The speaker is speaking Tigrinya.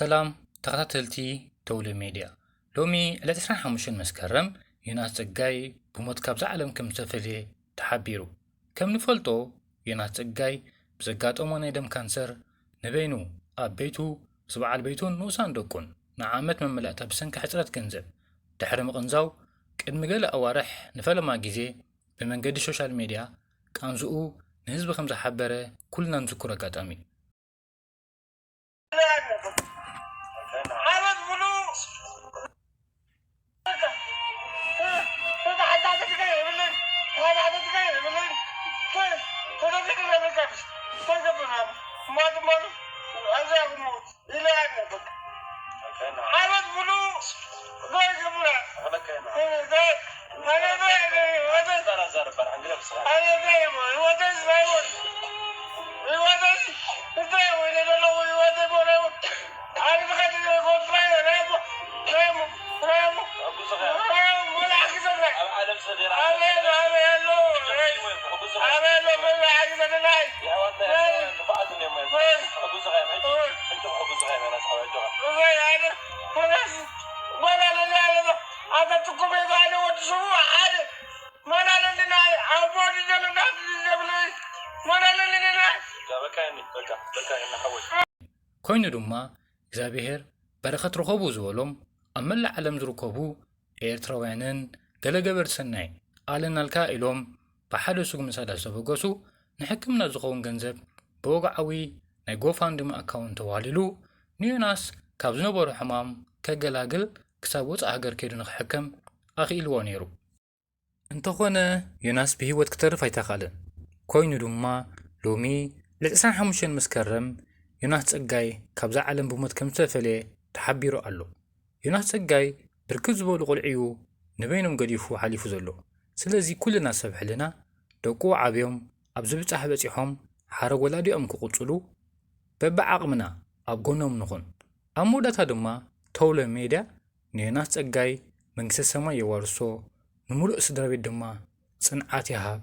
ሰላም ተኸታተልቲ ተውለ ሜድያ፣ ሎሚ ዕለት ዕስራን ሓሙሽተን መስከረም ዮናስ ጸጋይ ብሞት ካብዛ ዓለም ከም ዝተፈልየ ተሓቢሩ። ከም ንፈልጦ፣ ዮናስ ጸጋይ ብዘጋጠሞ ናይ ደም ካንሰር ንበይኑ፣ ኣብ ቤቱ፣ ምስ በዓል ቤቱን ንኡሳን ደቁን ንዓመት መመላእታ ብሰንኪ ሕጽረት ገንዘብ ድሕሪ ምቕንዛው፣ ቅድሚ ገለ ኣዋርሕ ንፈለማ ግዜ ብመንገዲ ሶሻል ሜድያ ቃንዝኡ ንህዝቢ ከም ዝሓበረ ኩልና ንዝክሮ ኣጋጣሚ እዩ። ኮይኑ ድማ እግዚኣብሔር በረኸት ርኸቡ ዝበሎም ኣብ መላእ ዓለም ዝርከቡ ኤርትራውያንን ገለ ገበርቲ ሰናይ ኣለናልካ ኢሎም ብሓደ ስጉምቲ ሳላ ዝተበገሱ ንሕክምና ዝኸውን ገንዘብ ብወግዓዊ ናይ ጎፋንድሚ ኣካውንት ተዋህሊሉ ንዮናስ ካብ ዝነበሮ ሕማም ከገላግል ክሳብ ወጻኢ ሃገር ከይዱ ንክሕከም ኣኽኢልዎ ነይሩ። እንተኾነ ዮናስ ብህይወት ክተርፍ ኣይተኻእለን። ኮይኑ ድማ ሎሚ ዕለት ዕስራን ሓሙሽተን መስከረም ዮናስ ጸጋይ ካብዛ ዓለም ብሞት ከም ዝተፈልየ ተሓቢሩ ኣሎ። ዮናስ ጸጋይ ብርክት ዝበሉ ቆልዑ እዩ ንበይኖም ገዲፉ ሓሊፉ ዘሎ። ስለዚ ኩልና ሰብ ሕልና ደቁ ዓብዮም ኣብዚ ብጻሕ በጺሖም ሓረግ ወላዲኦም ክቕጽሉ በብዓቕምና ኣብ ጎኖም ንኹን። ኣብ መወዳእታ ድማ ተውለ ሜድያ ንዮናስ ጸጋይ መንግስተ ሰማይ የዋርሶ፣ ንምሉእ ስድራ ቤት ድማ ጽንዓት ይሃብ